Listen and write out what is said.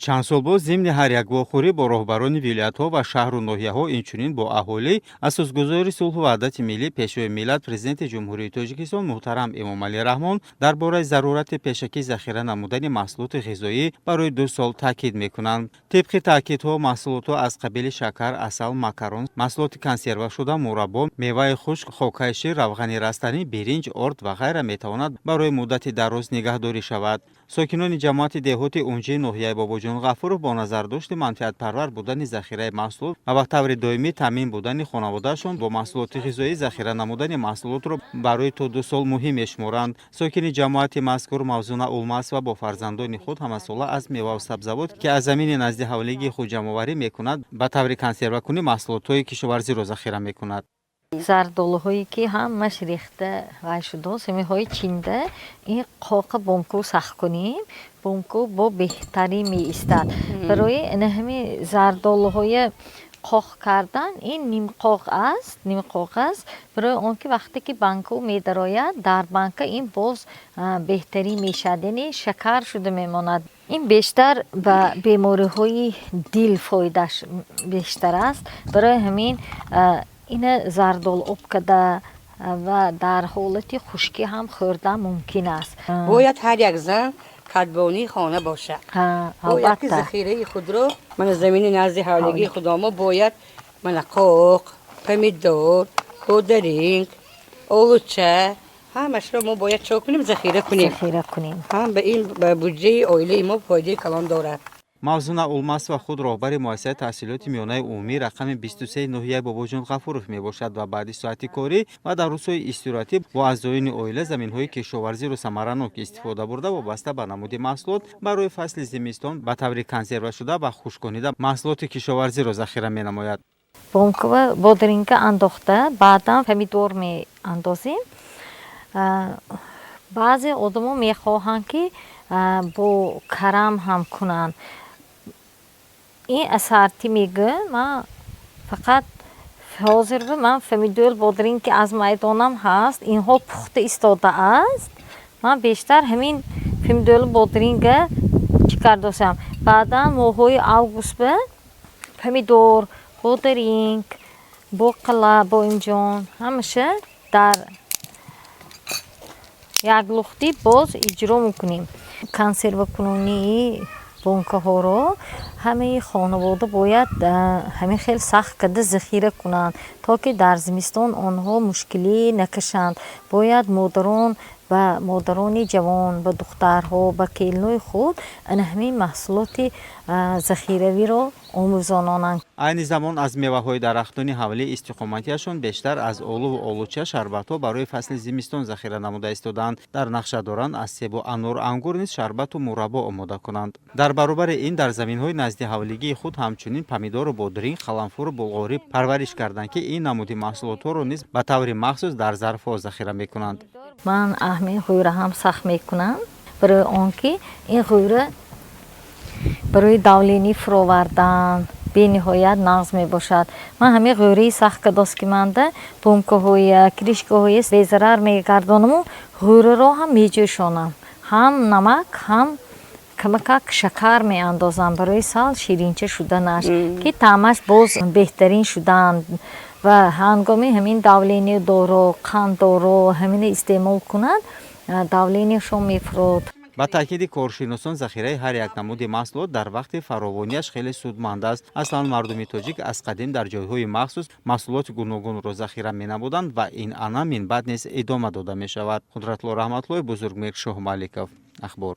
Чанд сол боз зимни ҳар як вохӯрӣ бо роҳбарони вилоятҳо ва шаҳру ноҳияҳо, инчунин бо аҳолӣ, асосгузори сулҳу ваҳдати миллӣ, Пешвои миллат, Президенти Ҷумҳурии Тоҷикистон муҳтарам Эмомалӣ Раҳмон дар бораи зарурати пешакӣ захира намудани маҳсулоти ғизоӣ барои 2 сол таъкид мекунанд. Тибқи таъкидҳо, маҳсулотҳо аз қабили шакар, асал, макарон, маҳсулоти консервашуда, мураббо, меваи хушк, хокаи шир, равғани растанӣ, биринҷ, орд ва ғайра метавонад барои муддати дароз нигаҳдорӣ шавад. Сокинони ҷамоати деҳоти Унҷии ноҳияи Бобоҷон Ғафуров бо назардошти манфиатпарвар будани захираи маҳсулот ва ба таври доимӣ таъмин будани хонаводаашон бо маҳсулоти ғизоӣ, захира намудани маҳсулотро барои то 2 сол муҳим мешуморанд. Сокини ҷамоати мазкур Мавзуна Улмасова бо фарзандони худ ҳамасола аз меваву сабзавот, ки аз замини назди ҳавлигии худ ҷамъоварӣ мекунад, ба таври консервакунӣ маҳсулотҳои кишоварзиро захира мекунад. Зардолуҳое, ки ҳамаш рехта вай шудааст, ҳаминҳои чинда ин қоқа бонку сахт кунем, бонку бо беҳтарин меистад. Барои ина ҳамин зардолуҳоя қоқ кардан, ин нимқоқ аст, нимқоқ аст, барои он ки вақте ки банку медарояд, дар банка ин боз беҳтарин мешавад, яъне шакар шуда мемонад. Ин бештар ба бемориҳои дил фоидааш бештар аст. Барои ҳамин ина зардол об карда ва дар ҳолати хушкӣ ҳам хӯрдан мумкин аст. Бояд ҳар як зан кадбонии хона бошад. Бояд ки захираи худро, мана, замини назди ҳавлигии худомо бояд, мана, қоқ, помидор, бодаринг, олуча, ҳамашро мо бояд чо кунем? Захира кунем. Захира кунем. Ҳам ба ин ба буҷаи оилаи мо фоидаи калон дорад. Мавзуна Улмасова худ роҳбари муассисаи таҳсилоти миёнаи умумӣ рақами 23 ноҳияи Бобоҷон Ғафуров мебошад ва баъди соати корӣ ва дар рӯзҳои истироҳатӣ бо аъзоёни оила заминҳои кишоварзиро самаранок истифода бурда, вобаста ба намуди маҳсулот барои фасли зимистон ба таври консервашуда ва хушконида маҳсулоти кишоварзиро захира менамояд. Бонкова бодринга андохта, баъдан помидор меандозем. Баъзе одамо мехоҳанд, ки бо карам ҳам кунанд. Ин ассорти мегӯям, ман фақат ҳозир ман помидор, бодринг, ки аз майдонам ҳаст, инҳо пухта истодааст. Ман бештар ҳамин помидору бодринга чӣ кардосам. Баъдан моҳҳои август ба помидор, бодринг, боқила, боимҷон, ҳамаша дар як лухтӣ боз иҷро мекунем. Консервакунонии бонкаҳоро ҳамаи хонавода бояд ҳамин хел сахт карда захира кунанд, то ки дар зимистон онҳо мушкилӣ накашанд. Бояд модарон ба модарони ҷавон, ба духтарҳо, ба келинои худ ана ҳамин маҳсулоти захиравиро омӯзононанд. Айни замон аз меваҳои дарахтони ҳавлии истиқоматиашон, бештар аз олуву олуча, шарбатҳо барои фасли зимистон захира намуда истодаанд. Дар нақша доранд, аз себу анору ангур низ шарбату мураббо омода кунанд. Дар баробари ин дар заминҳои назди ҳавлигии худ ҳамчунин помидору бодринг, қаламфуру булғорӣ парвариш карданд, ки ин намуди маҳсулотҳоро низ ба таври махсус дар зарфҳо захира мекунанд. Ман ҳамин ғӯра ҳам сахт мекунам, барои он ки ин ғӯра барои давление фуровардан бениҳоят нағз мебошад. Ман ҳамин ғӯраи сахт кадост, ки манда бункаҳоя, крышкаҳоя безарар мегардонаму ғӯраро ҳам меҷӯшонам, ҳам намак, ҳам камакак шакар меандозам барои сал ширинча шуданаш, ки таъмаш боз беҳтарин шудан. Ва ҳангоми ҳамин давление доро, қанд доро ҳамина истеъмол кунад, давлениешон мефурод. Ба таъкиди коршиносон, захираи ҳар як намуди маҳсулот дар вақти фаровонияш хеле судманд аст. Аслан мардуми тоҷик аз қадим дар ҷойҳои махсус маҳсулоти гуногунро захира менамуданд ва ин ана минбаъд низ идома дода мешавад. Қудратулло Раҳматуллоев, Бузургмеҳр Шоҳмаликов, Ахбор.